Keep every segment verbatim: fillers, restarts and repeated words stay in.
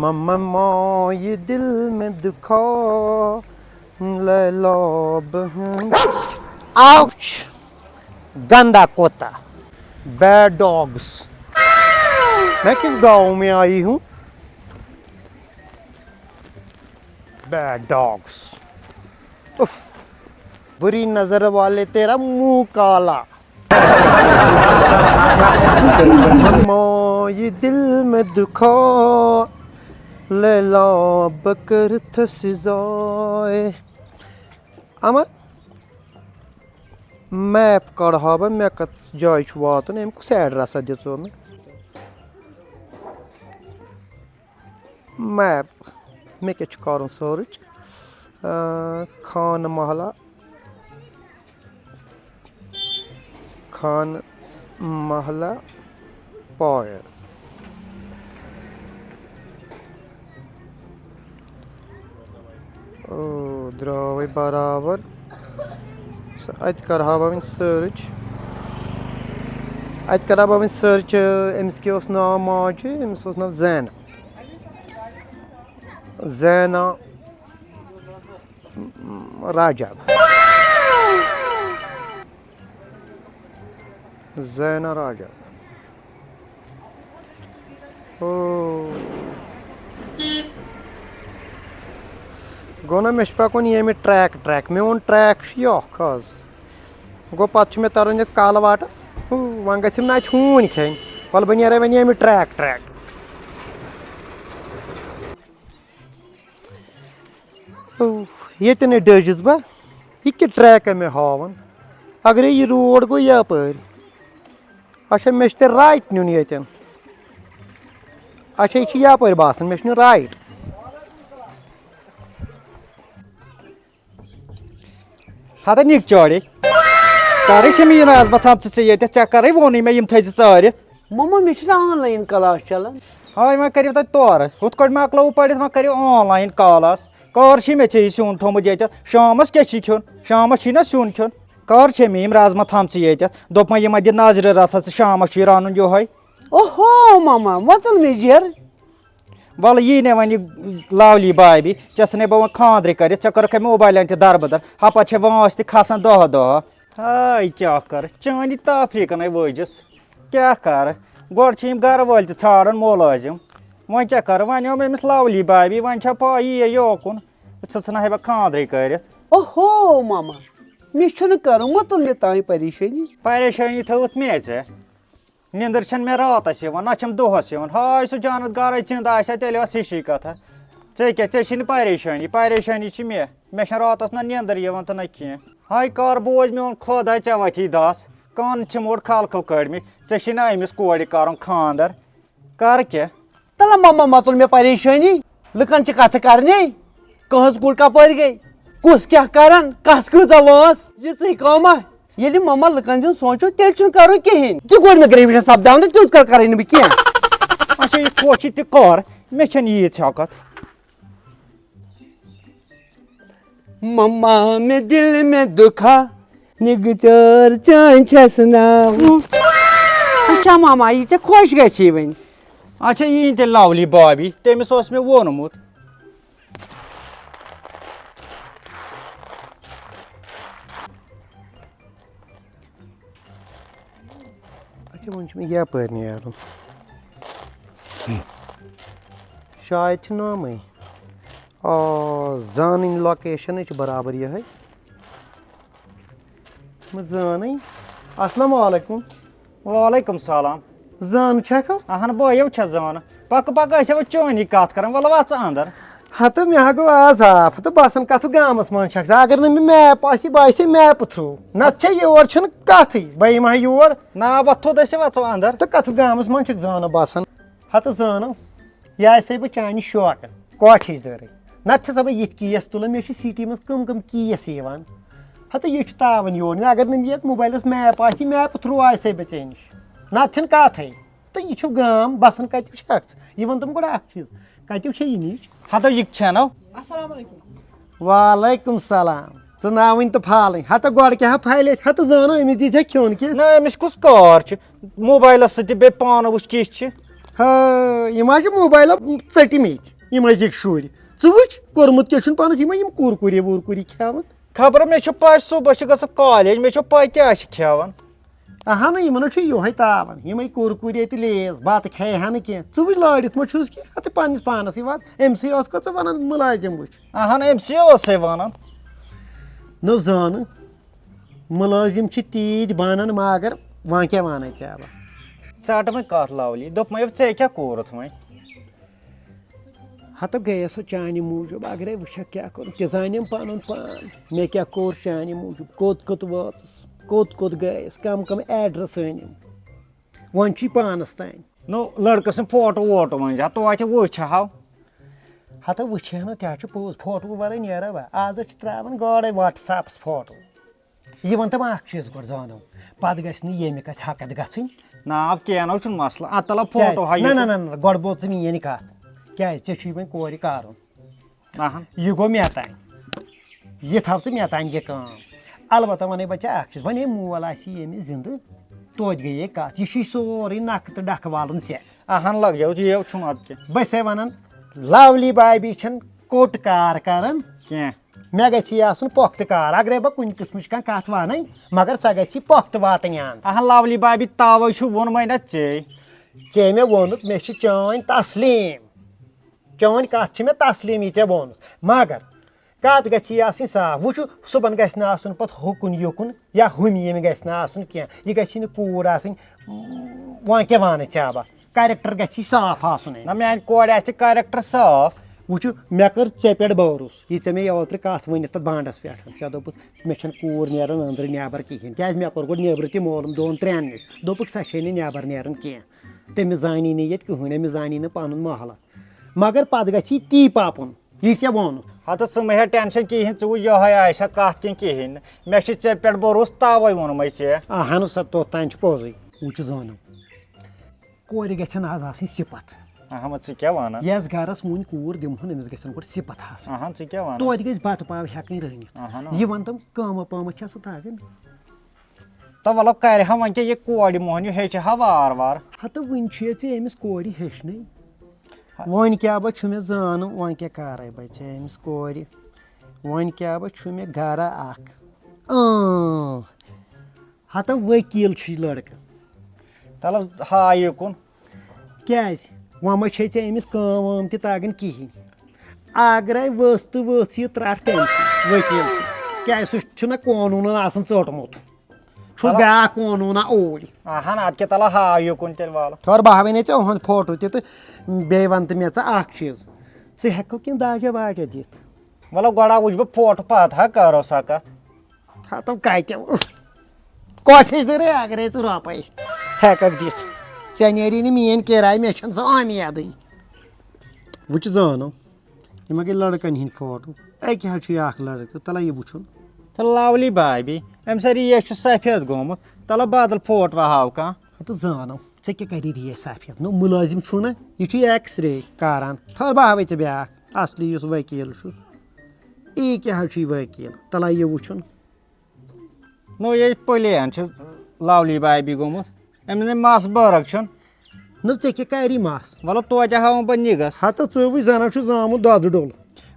مما، یہ دل میں دکھا، لیلا بہن۔ آؤچ! گندا کوتا۔ Bad dogs. میں کس گاؤں میں آئی ہوں؟ Bad dogs. اف۔ بری نظر والے، تیرا منہ کالا۔ ماں، یہ دل میں دکھا، لیلا بکر تھس زائے۔ اما، میپ کڑ ہا بہٕ، مےٚ کتھ جایہِ چھُ واتُن، أمۍ کُس ایڈرسا دِژو مےٚ؟ میپ، مےٚ کیٛاہ چھُ کَرُن سٔرٕچ؟ آ، خان محلہ، خان محلہ پویر۔ او، درٛاوٕے برابر۔ سُہ اَتہِ کَرٕ ہا بہٕ وۄنۍ سٔرٕچ۔ اَتہِ کَرٕ ہا بہٕ وۄنۍ سٔرٕچ، أمِس کیٛاہ اوس ناو ماجہِ؟ أمِس اوس ناو زینہ۔ زینہ راجب۔ زینہ راجب۔ او۔ گوٚو نا، مےٚ چھُ پَکُن ییٚمہِ ٹرٛیک ٹرٛیک۔ میون ٹرٛیک چھُ یہِ اَکھ حظ۔ گوٚو، پَتہٕ چھُ مےٚ تَرُن یَتھ کالہٕ واٹَس۔ ہُہ، وۄنۍ گژھِ یِم نہٕ اَتہِ ہوٗنۍ کھیٚنۍ۔ وَلہٕ، بہٕ نیرَے وۄنۍ ییٚمہِ ٹرٛیک ٹرٛیک۔ اُف، ییٚتٮ۪ن ہے ڈٔجِس بہٕ۔ یہِ کیٛاہ ٹرٛیکہ مےٚ ہاوان؟ اگرے یہِ روڈ گوٚو یَپٲرۍ۔ اچھا، مےٚ چھُ تیٚلہِ رایٹ نیُن ییٚتٮ۪ن۔ اچھا، یہِ چھُ یَپٲرۍ باسان، مےٚ چھُ نیُن رایٹ۔ ہتا نِک چاڑے۔ کَرٕے چھےٚ مےٚ یہِ رازما تھامژٕ ژےٚ ییٚتٮ۪تھ، ژےٚ کَرٕے ووٚنُے مےٚ یِم تھٲیزِ ژٲرِتھ۔ مما، مےٚ چھُنہٕ آن لاین کلاس چلان۔ ہاے، وۄنۍ کٔرِو تُہۍ تورٕ۔ ہُتھ کٲٹھۍ مۄکلٲوٕ پٔرِتھ، وۄنۍ کٔرِو آن لاین کلاس۔ کر چھِ مےٚ ژےٚ یہِ سیُن تھوٚمُت ییٚتٮ۪تھ؟ شامَس کیٛاہ چھی کھیوٚن؟ شامَس چھی نہ سیُن کھیوٚن؟ کر چھےٚ مےٚ یِم رازما تھامژٕ ییٚتٮ۪تھ؟ دوٚپمَے یِمَن دِ نظرِ رَژھا ژٕ، شامَس چھُے رَنُن یِہوٚے۔ اوہو مما، وۄتُل مےٚ جِر۔ وَلہٕ یی نے وۄنۍ یہِ lovely بابی، ژےٚ ژھٕنے بہٕ وۄنۍ خانٛدرٕے کٔرِتھ، ژےٚ کٔرٕکھے موبایلَن تہِ دَربٕدَر، ہَپٲرۍ چھےٚ وٲنٛس تہِ کھَسان دۄہ دۄہ۔ ہاے کیٛاہ کَرٕ، چٲنی تفریٖقَن ہے وٲجِس۔ کیٛاہ کَرٕ، گۄڈٕ چھِ یِم گَرٕ وٲلۍ تہِ ژھانٛڈان مُلٲزِم، وۄنۍ کیٛاہ کَرٕ، وۄنۍ اوٚن أمِس lovely بابی، وۄنۍ چھےٚ پَیی یہِ یوکُن، ژٕ ژھٕنہٕ ہے بہٕ خانٛدرٕے کٔرِتھ۔ اوہو ماما، مےٚ چھُنہٕ کَرُن، مہ تُل مےٚ تام پریشٲنی۔ پریشٲنی تھٲوٕتھ مےٚ ژےٚ۔ نیٚنٛدٕر چھَنہٕ مےٚ راتَس یِوان، نہ چھَم دۄہَس یِوان۔ ہاے، سُہ جانَت گَرَے زِنٛدٕ آسہِ ہا، تیٚلہِ ٲس ہِشی کَتھا۔ ژےٚ کیٛاہ، ژےٚ چھی نہٕ پریشٲنی، پریشٲنی چھِ مےٚ۔ مےٚ چھَنہٕ راتَس نہ نیٚنٛدٕر یِوان تہٕ نہ کینٛہہ۔ ہاے، کَر بوز میون خۄداے، ژےٚ وَتھی دَس۔ کَن چھِم اوٚڑ خلقو کٔڑمٕتۍ، ژےٚ چھی نہ أمِس کورِ کَرُن خانٛدَر۔ کَر کیٛاہ؟ تَلہٕ مَما، مَتُل مےٚ پریشٲنی۔ لُکَن چھِ کَتھٕ کَرنے، کٕہٕنٛز کوٗر کَپٲرۍ گٔے، کُس کیٛاہ کَرَن، کَس کۭژاہ وٲنٛس۔ یِژٕے کٲمہ۔ ییٚلہِ مَما لُکَن ہُنٛد سونٛچو، تیٚلہِ چھُنہٕ کَرُن کِہیٖنۍ۔ تہِ گۄڈٕ مےٚ گرٛیوِشَن سَپداونہٕ، تیُتھ کَر کَرٕے نہٕ بہٕ کینٛہہ۔ اچھا، یہِ کوچہِ تہِ کَر، مےٚ چھَنہٕ ییٖژ ہٮ۪کَتھ۔ مما میں دل میں دکھا، نگچار چانچس ناو۔ اچھا ماما، یہِ ژےٚ خۄش گژھی وۄنۍ۔ اچھا، یہِ یِن تیٚلہِ lovely بابی، تٔمِس اوس مےٚ ووٚنمُت۔ اچھا، وۄنۍ چھُ مےٚ یَپٲرۍ نیرُن۔ شاید چھُ نومٕے۔ آ، زانٕنۍ location چھِ برابر یِہوٚے۔ مےٚ زانٕنۍ۔ السلام علیکم۔ وعلیکم سلام۔ زانہٕ چھکھا؟ اہن بٲیو چھَس زانہٕ۔ پکہٕ پکہٕ ٲسۍ وۄنۍ چٲنی کتھ کران، وَلہٕ وَژھ اندر۔ ہتہٕ مےٚ ہا گوٚو آز آف، ہتہٕ باسان کتھ گامس منٛز چھکھ ژٕ، اگر نہٕ مےٚ map آسہِ، بہٕ آسہِ map through، نتہٕ چھےٚ یور چھنہٕ کتھٕے، بہٕ یِمہٕ ہا یور۔ نا، وۄتھ تھوٚد ٲسۍ وَژھ اندر۔ تہٕ کتھ گامس منٛز چھکھ زانہٕ باسان؟ ہتہٕ زانو، یہِ آسے بہٕ چانہِ شوقہٕ کوٹھِچ دٲرٕے۔ نتہٕ چھسا بہٕ یِتھ case تُلان، مےٚ چھِ city منٛز کٕم کٕم case یِوان۔ ہتہٕ یہِ چھُ تاوان یور، نہ اگر نہٕ مےٚ یتھ موبایلس map آسہِ، map through آسے بہٕ ژےٚ نِش، نتہٕ چھنہٕ کتھٕے۔ تہٕ یہِ چھُ گام، بسان کتہِ چھکھ ژٕ؟ یہِ وَن تہٕ مےٚ گۄڈٕ اکھ چیٖز، کتہِ چھےٚ یہِ نِچ؟ ہتو یہِ چھَنو۔ السلام علیکم۔ وعلیکم سلام۔ ژٕ ناوٕنۍ تہٕ پھالٕنۍ۔ ہتہٕ گۄڈٕ کیٛاہ پھالہِ اَتہِ؟ ہتہٕ زانو أمِس دی ژےٚ کھیوٚن کینٛہہ۔ نہ، أمِس کُس کار چھُ؟ موبایلس سۭتۍ تہِ بیٚیہِ پانہٕ وٕچھ کِژھ چھِ۔ ہا، یِم حظ چھِ موبایلَو ژٔٹمٕتۍ، یِم أزِکۍ شُرۍ۔ ژٕ وٕچھ، کوٚرمُت کیٛاہ چھُنہٕ پانَس، یِمَے یِم کُرکُرے وُرکُرے کھٮ۪وان۔ خبر مےٚ چھُ پَے، صُبحَس چھُ گژھان کالیج، مےٚ چھُ پَے کیٛاہ چھِ کھٮ۪وان۔ اَہَن، یِمَن حظ چھُ یِہوٚے تاوان، یِمَے کُرکُرے تہٕ لیز، بَتہٕ کھیٚیہِ ہا نہٕ کینٛہہ۔ ژٕ وٕچھ، لٲرِتھ ما چھُس کینٛہہ؟ ہَتہٕ پنٛنِس پانَسٕے وات، أمۍ سٕے ٲس کٔژ وَنان مُلٲزِم وٕچھ۔ اَہَن، أمۍ سٕے اوس ہے وَنان۔ نہ زانہٕ، مُلٲزِم چھِ تیٖتۍ بَنان، مگر وۄنۍ کیٛاہ وَنَے ژےٚ بہٕ؟ ژَٹ وۄنۍ کَتھ لَولی، دوٚپمَے ژےٚ کیٛاہ کوٚرُتھ وۄنۍ؟ ہتہٕ گٔیَس ہو چانہِ موٗجوٗب، اگرے وٕچھکھ کیٛاہ کوٚر، تہِ زانٮ۪م پنُن پان، مےٚ کیٛاہ کوٚر چانہِ موٗجوٗب، کوٚت کوٚت وٲژٕس، کوٚت کوٚت گٔیَس، کم کم ایڈرس أنِم، وۄنۍ چھُے پانس تام۔ نو، لڑکہٕ سٕنٛدۍ فوٹو ووٹو وۄنۍ زِ ہا توتہِ وٕچھ ہاو۔ ہتہٕ وٕچھِ ہا نہٕ، تہِ ہا چھُ پوٚز، فوٹو ورٲے نیرا وا؟ آز حظ چھِ ترٛاوان گۄڈے WhatsApp-س فوٹو۔ یہِ وَن تہٕ مےٚ اَکھ چیٖز گۄڈٕ زانو، پَتہٕ گژھِ نہٕ ییٚمہِ کَتھِ حقت گژھٕنۍ۔ ناو کینٛہہ نہ چھُنہٕ مسلہٕ، اَتھ تَلہ کیٛازِ؟ فوٹو ہا نہ، یوت۔ نہ، نہ، نہ، گۄڈٕ بوز ژٕ میٛٲنۍ کَتھ۔ کیٛازِ؟ ژےٚ چھُے وۄنۍ کورِ کَرُن۔ اَہَن۔ یہِ گوٚو مےٚ تام۔ یہِ تھاو ژٕ مےٚ تام یہِ کٲم۔ البتہ وَنے بہٕ ژےٚ اَکھ چیٖز، وۄنۍ ہے مول آسی ییٚمِس زِندٕ، توتہِ گٔیے کَتھ۔ یہِ چھُے سورُے نَکھٕ تہٕ ڈَکھٕ والُن ژےٚ۔ اَہَن لَگ جاو، یہِ چھُنہٕ اَدٕ کینٛہہ۔ بہٕ چھسے وَنان، لَولی بھابھی چھَنہٕ کوٚٹ کار کَران۔ کینٛہہ۔ مےٚ گژھِ یہِ آسُن پۄختہٕ کار۔ اگرے بہٕ کُنہِ قٕسمٕچ کانٛہہ کَتھ وَنَے، مگر سۄ گژھِ پۄختہٕ واتٕنۍ اَنٛد۔ اہن لَولی بابی، تَوَے چھُ ووٚنمَے نہ ژےٚ۔ ژےٚ مےٚ ووٚنُتھ، مےٚ چھِ چٲنۍ تسلیٖم۔ چٲنۍ کَتھ چھِ مےٚ تسلیٖم، یہِ ژےٚ ووٚنُتھ۔ مگر کَتھ گژھِ یہِ آسٕنۍ صاف۔ وٕچھُو، صُبحن گژھِ نہٕ آسُن پَتہٕ ہُکُن یُکُن یا ہُمہِ ییٚمہِ گژھِ نہٕ آسُن کینٛہہ۔ یہِ گژھِ نہٕ کوٗر آسٕنۍ، وۄنۍ کیٛاہ وَنہٕ ژےٚ بہٕ؟ کریکٹر گژھِ صاف آسُن۔ نہ، میانہِ کورِ آسہِ کریکٹر صاف۔ وٕچھُو، مےٚ کٔر ژےٚ پٮ۪ٹھ بھروسہٕ، یہِ ژےٚ مےٚ اوترٕ کتھ ؤنِتھ تتھ بانڈس پٮ۪ٹھ۔ ژےٚ دوٚپُتھ، مےٚ چھَنہٕ کوٗر نیران أنٛدرٕ نٮ۪بر کِہیٖنۍ، کیٛازِ مےٚ کوٚر گۄڈٕ نیبرٕ تہِ معلوم، دوٚن ترٛٮ۪ن نِش۔ دوٚپُکھ، سۄ چھے نہٕ نٮ۪بر نیران کینٛہہ، تٔمِس زانی نہٕ ییٚتہِ کٕہٕنۍ، أمِس زانی نہٕ پنُن محلہٕ۔ مگر پتہٕ گژھِ یہِ تی پاپُن، یہِ ژےٚ ووٚنُتھ۔ ہتہٕ ژٕ مہ ہےٚ ٹینشن کِہیٖنۍ، ژٕ وٕچھ یہے آسہِ ہا کتھ کِنہٕ کِہیٖنۍ نہٕ۔ مےٚ چھُ ژےٚ پٮ۪ٹھ بھروسہٕ، توے ووٚنمَے ژےٚ۔ اہن سا، توٚتام چھُ پوٚزُے۔ وٕچھ زانو۔ کورِ گژھن آز آسٕنۍ صفت۔ اہم، ژٕ کیٛاہ وَنان؟ یَس گَرَس وٕنۍ کوٗر دِمہون، أمِس گژھن گۄڈٕ صفت آسٕنۍ۔ اہن، ژٕ کیٛاہ وَنان؟ توتہِ گژھِ بَتہٕ پاو ہٮ۪کٕنۍ رٔنِتھ۔ اہن۔ یہِ وَن تَم کٲمہ پٲمہ چھےٚ سُہ تَگان؟ تہٕ مطلب کَرِ ہا وۄنۍ کیٛاہ یہِ کورِ موٚہنیو، ہیٚچھِ ہا وارٕ وارٕ۔ ہَتہٕ وٕنہِ چھُے ژےٚ أمِس کورِ ہیٚچھنٕے۔ وۄنۍ کیٛاہ بہٕ چھُ مےٚ زانُن، وۄنۍ کیٛاہ کَرَے بہٕ ژےٚ أمِس کورِ؟ وۄنۍ کیٛاہ بہٕ چھُ مےٚ گَرٕ اَکھ۔ اۭں۔ ہتہٕ ؤکیٖل چھُے لڑکہٕ۔ تلہٕ ہا یُکُن۔ کیٛازِ؟ وۄنۍ ما چھے ژےٚ أمِس کٲم وٲم تہِ تگان کِہیٖنۍ؟ اگرے ؤژھ تہٕ ؤژھ یہِ ترٛٹھ تٔمۍ سٕے، ؤکیٖل سٕے۔ کیٛازِ سُہ چھُنہ قونوٗنن آسان ژوٚٹمُت؟ چھُس تلہٕ بیٛاکھ قونوٗنا اوٗرۍ۔ اہن، ادٕ کیٛاہ تلہٕ ہا یُکُن تیٚلہِ والہٕ۔ تھور بہٕ ہاوے نے ژےٚ اُہُنٛد فوٹو تہِ تہٕ بیٚیہِ وَن تہٕ مےٚ ژٕ اکھ چیٖز، ژٕ ہٮ۪ککھٕ کینٛہہ داجہ واجہ دِتھ؟ وَلہٕ گۄڈٕ وٕچھ بہٕ فوٹو، پتہٕ ہا کرو سۄ کتھ۔ ہتو کتہِ کۄٹھِس دٔرے اگرے ژٕ رۄپے ہٮ۪ککھ دِتھ، ژےٚ نیری نہٕ میٲنۍ کِراے، مےٚ چھَنہٕ سۄ اُمیدٕے۔ وٕچھ زانو، یِم گٔے لڑکن ہٕنٛدۍ فوٹو۔ اکہِ حظ چھُ یہِ اکھ لڑکہٕ، تلہ یہِ وٕچھُن۔ تہٕ لولی بابی، أمۍ سا ریش چھُ سفید گوٚمُت، تلہ بدل فوٹو ہاو کانٛہہ۔ ہتہٕ زانو، ژےٚ کیٛاہ کری ریش سفید؟ نہ مُلٲزِم چھُ نہ، یہِ چھُ ایکس رے کران۔ تھٲر بہٕ ہاوے ژےٚ بیٛاکھ اصلی یُس ؤکیٖل چھُ۔ یی کیٛاہ حظ چھُ یہِ ؤکیٖل؟ تَلہ یہِ وٕچھُن۔ نو، یہِ پلین چھُ لولی بابی گوٚمُت۔ أمِس نے مَس بٲرَکھ چھُنہٕ۔ نہ، ژےٚ کیٛاہ کَری مَس؟ وَلہٕ توتہِ ہاوَن بہٕ نِگَس۔ ہَتہٕ ژٕ وٕچھ، زَنَن چھُ زامُت دۄدٕ ڈوٚل۔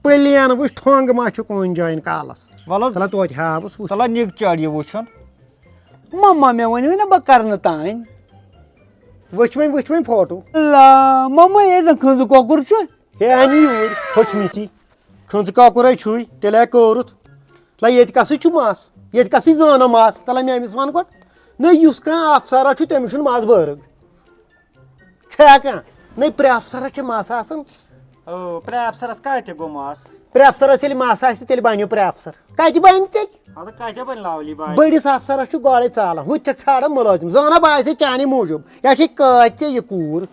پلین وٕچھ، ٹھۄنٛگ ما چھُ کُنہِ جایَن کالَس۔ وَلہٕ تَلہ توتہِ ہاوُس وٕچھ۔ تَلہ نِگ چڑھ یہِ وٕچھُن۔ مَما، مےٚ ؤنِو نہ، بہٕ کَرٕ نہٕ تانۍ۔ وٕچھ وۄنۍ، وٕچھ وۄنۍ فوٹو۔ لا، مَما، یہِ زَن کھٔنزٕ کۄکُر چھُ۔ ہے، اَنہِ یوٗرۍ، ہیوٚچھمٕتی۔ کھٔنٛزٕ کۄکُر ہے چھُے، تیٚلہِ ہے کوٚرُتھ۔ تَلہ ییٚتہِ کَسٕے چھُ مَس؟ ییٚتہِ کَسٕے زانو مَس؟ تَلہ مےٚ أمِس وَن گۄڈٕ۔ نہ، یُس کانٛہہ اَفسَرا چھُ، تٔمِس چھُنہٕ مَس بٲرٕگ۔ چھا کانٛہہ؟ نہ، پرٛٮ۪فسَرَس چھِ مَس آسان۔ او، پرٛٮ۪فسَرَس کَتہِ گوٚو مَس؟ پرٛٮ۪فسَرَس ییٚلہِ مَس آسہِ، تیٚلہِ بَنیو پرٛٮ۪فسَر۔ کَتہِ بَنہِ تیٚلہِ؟ اَدٕ کَتہِ بَنہِ لَولی بابی؟ بٔڑِس اَفسَرَس چھُ گۄڈَے ژالان، ہُتہِ چھَکھ ژھانٛڈان مُلٲزِم۔ زانہ بہٕ آسے چانی موٗجوٗب۔ یا چھے کٲتۍ ژےٚ یہِ کوٗر۔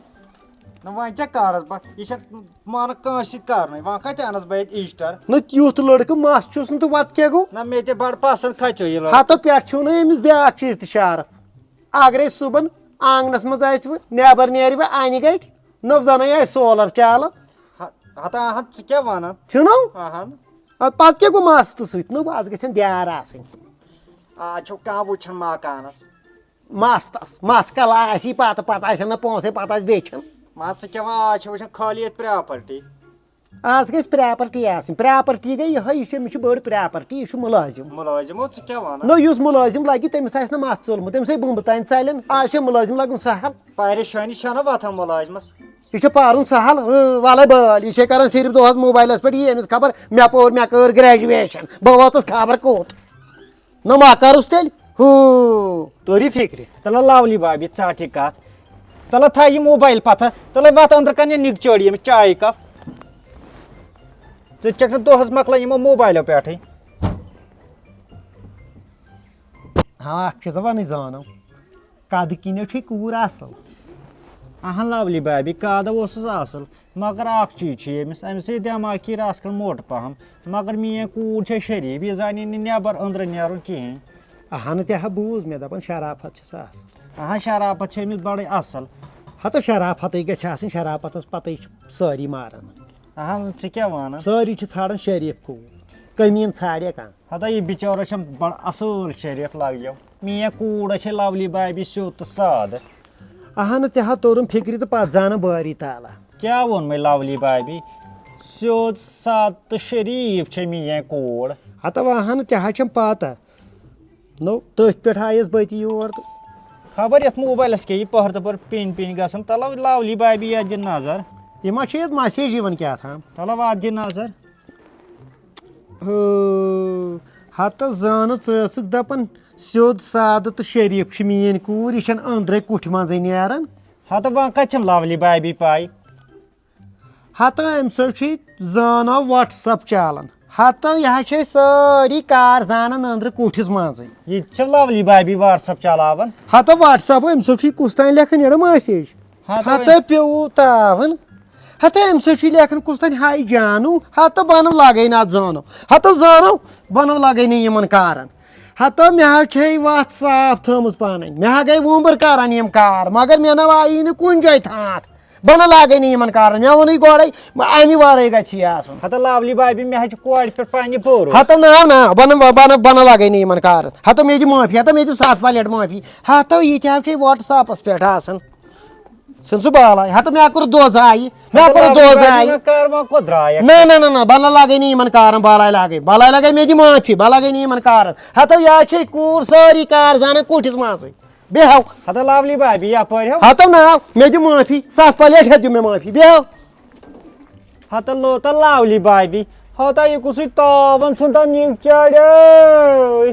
نہ وۄنۍ کیٛاہ کَرَس بہٕ؟ یہِ چھَنہٕ مانان کٲنٛسہِ سۭتۍ کَرنُے۔ وۄنۍ کَتہِ اَنَس بہٕ ییٚتہِ ایٖسٹَر؟ نہ تیُتھ لٔڑکہٕ مَس چھُس نہٕ تہٕ وَتہٕ کیٛاہ گوٚو؟ نہ مےٚ تہِ بَڑٕ پَسنٛد کھَژیو یہِ لٔڑکہٕ۔ ہَتو پٮ۪ٹھ چھُو نہٕ أمِس بیٛاکھ چیٖز تہِ شارَف۔ اگرے صُبحن آنٛگنَس منٛز آسہِ وۄنۍ، نٮ۪بَر نیرِ وۄنۍ اَنہِ گَٹۍ، نٔو زَنَے آسہِ سولَر چالان۔ ہَ-، ہَتہٕ اَہَن ژٕ کیٛاہ وَنان؟ چھُنو؟ اَہَن۔ اَدٕ پَتہٕ کیٛاہ گوٚو مَستہٕ سۭتۍ؟ نٔو آز گژھن دیار آسٕنۍ۔ آز چھُ کانٛہہ وٕچھان مکانَس۔ مستس، مس کلا آسی پتہٕ، پتہٕ آسن نہٕ پونٛسے، پتہٕ آسہِ بیٚچھُن۔ ما ژٕ کیٛاہ وَنان، آز چھِ وٕچھان خٲلی ییٚتہِ پراپرٹی۔ آز گژھِ پراپرٹی آسٕنۍ۔ پراپرٹی گٔے یِہوٚے، یہِ چھُ، أمِس چھُ بٔڑ پراپرٹی، یہِ چھُ مُلٲزِم۔ مُلٲزِم، او، ژٕ کیٛاہ وَنان؟ نہ، یُس مُلٲزِم لَگہِ، تٔمِس آسہِ نہٕ مَس ژوٚلمُت، تٔمِس ہے بُمبہٕ تانۍ ژَلن۔ آز چھِ مُلٲزِم لَگُن سَہَل۔ پریشٲنی چھَنہ وَتھان مُلٲزِمَس۔ یہِ چھُ پَرُن سَہَل، اۭں، وَلَے بٲلۍ، یہِ چھے کَران صرف دۄہَس موبایلَس پٮ۪ٹھ، یہِ أمِس خبر مےٚ پوٚر، مےٚ کٔر گریجویشن، بہٕ ووتُس خبر کوٚت۔ نہ ما کَرُس تیٚلہِ؟ ہُہ۔ توٚری فِکرِ۔ تَلہ لَولی بابی، ژَٹ یہِ کَتھ۔ تَلہ تھاو یہِ موبایل پَتھَر۔ تَلہ وَتھ أنٛدرٕ کَنہِ نِگ چٲڑۍ ییٚمِس چایہِ کَپ۔ ژٕ چَکھ نہٕ دۄہَس مۄکلان یِمو موبایلو پٮ۪ٹھٕے۔ ہاں، اَکھ چھِ زَبانٕے زانو۔ قدٕ کِنیو چھے کوٗر اَصٕل۔ اَہَن لَولی بابی، قدٕ اوسُس اَصٕل، مگر اَکھ چیٖز چھُ ییٚمِس، أمِس چھِ دٮ۪ماغ کِنۍ رَژھ کھنٛڈ موٚٹ پَہَم، مگر میٛٲنۍ کوٗر چھےٚ شریٖف، یہِ زانہِ نہٕ نٮ۪بَر أنٛدرٕ نیرُن کِہیٖنۍ۔ اَہَن تہِ ہا بوٗز مےٚ، دَپان شرافت چھِ سَس۔ اَہَن شرافت چھےٚ أمِس بَڑٕے اَصٕل۔ ہَتہٕ شرافتٕے گژھِ آسٕنۍ، شرافتَس پَتَے چھِ سٲری ماران۔ اَہَن ژٕ کیٛاہ وَنان؟ سٲری چھِ ژھانٛڈان شریٖف کوٗر، کٔمیٖن ژھانٛڈے کانٛہہ۔ ہتا یہِ بِچارٕ چھَم بڑٕ اصٕل شریٖف لَگیو۔ میٛٲنۍ کوٗر چھے لَولی بابی سیوٚد تہٕ سادٕ۔ اہن تہِ ہا توٚرُم فِکرِ تہٕ پتہٕ زانہٕ بٲری تعالیٰ۔ کیٛاہ ووٚن مےٚ لَولی بابی؟ سیوٚد سادٕ تہٕ شریٖف چھے میٛٲنۍ کوٗر۔ ہتا اہن تہِ ہا چھَم پتہ۔ نو، تٔتھۍ پٮ۪ٹھ آیَس بہٕ تہِ یور تہٕ۔ خبر یَتھ موبایلَس کیٛاہ یہِ پٔہر تہٕ پٔہر پِنۍ پِنۍ گژھان۔ تَلہ لَولی بابی یَتھ دِ نظر۔ یہِ ما چھِ یَتھ message یِوان کیٛاہ تام؟ تَلہ واتھ دِ نظر۔ ہو، ہتہٕ زانہٕ ژٕ ٲسٕکھ دپان سیوٚد سادٕ تہٕ شریٖف چھِ میٛٲنۍ کوٗر، یہِ چھَنہٕ أنٛدرَے کُٹھِ منٛزٕے نیران۔ ہتہٕ وۄنۍ کتہِ چھَم لَولی بابی پاے؟ ہتہٕ أمۍ سۭتۍ چھُے زانو WhatsApp چلان۔ ہتہٕ یہِ ہا چھِ أسۍ سٲری کار زانان أنٛدرٕ کُٹھِس منٛزٕے۔ یہِ تہِ چھِ لَولی بابی WhatsApp چلاوان۔ ہتہٕ WhatsApp أمۍ سۭتۍ چھُے کُس تام لیکھان یِڑٕ message۔ ہتہٕ ہتہٕ وۄنۍ پیوٚو تاوان۔ ہتہٕ أمۍ سۭتۍ چھُے لیکھان کُس تام ہاے جانو۔ ہتہٕ بنہٕ لگے نہ زانو۔ ہتہٕ زانو بنہٕ لگے نہٕ یِمن کارن۔ ہتہٕ مےٚ حظ چھے وتھ صاف تھٲومٕژ پنٕنۍ۔ مےٚ ہا گٔے وُمبٕر کران یِم کار، مگر مےٚ نہ آیی نہٕ کُنہِ جایہِ تھاتھ۔ بنہٕ لگے نہٕ یِمن کارن۔ مےٚ ووٚنُے گۄڈے، امہِ ورٲے گژھِ یہِ آسُن۔ ہتہٕ لَولی بابی، مےٚ حظ چھُ کورِ پٮ۪ٹھ پننہِ بھروسہٕ۔ ہتہٕ نہ، نہ، بنہٕ، بنہٕ، بنہٕ لگے نہٕ یِمن کارن۔ ہتہٕ مےٚ دِ معٲفی، ہتہٕ مےٚ دِ ستھ پلیٹ معٲفی۔ ہتہٕ یہِ تہِ حظ چھے WhatsApp پٮ۪ٹھ آسان۔ ژھٕن سُہ بالے۔ ہتہٕ مےٚ کوٚر دۄہ ضایہِ۔ مےٚ کوٚر دۄہ ضایہِ۔ کار وۄنۍ کوٚت درٛایَکھ؟ نہ، نہ، نہ، نہ، بہٕ نہ لاگے نہٕ یِمن کارن، بالے لاگے۔ بالے لاگے، مےٚ دِ معٲفی، بہٕ لاگے نہٕ یِمن کارن۔ ہتہٕ یہِ حظ چھے کوٗر سٲری کار زانان کُٹھِس منٛزٕے۔ بیٚہو۔ ہتہٕ لَولی بابی، یپٲرۍ ہو۔ ہتہٕ ناو، مےٚ دِ معٲفی، ستھ پلیٹ ہیٚتھ دِ مےٚ معٲفی، بیٚہو۔ ہتہٕ لوٚو تہٕ لَولی بابی۔ ہتا یہِ کُسُے تاوَن ژھُن تَم نِنٛگ چاڑے۔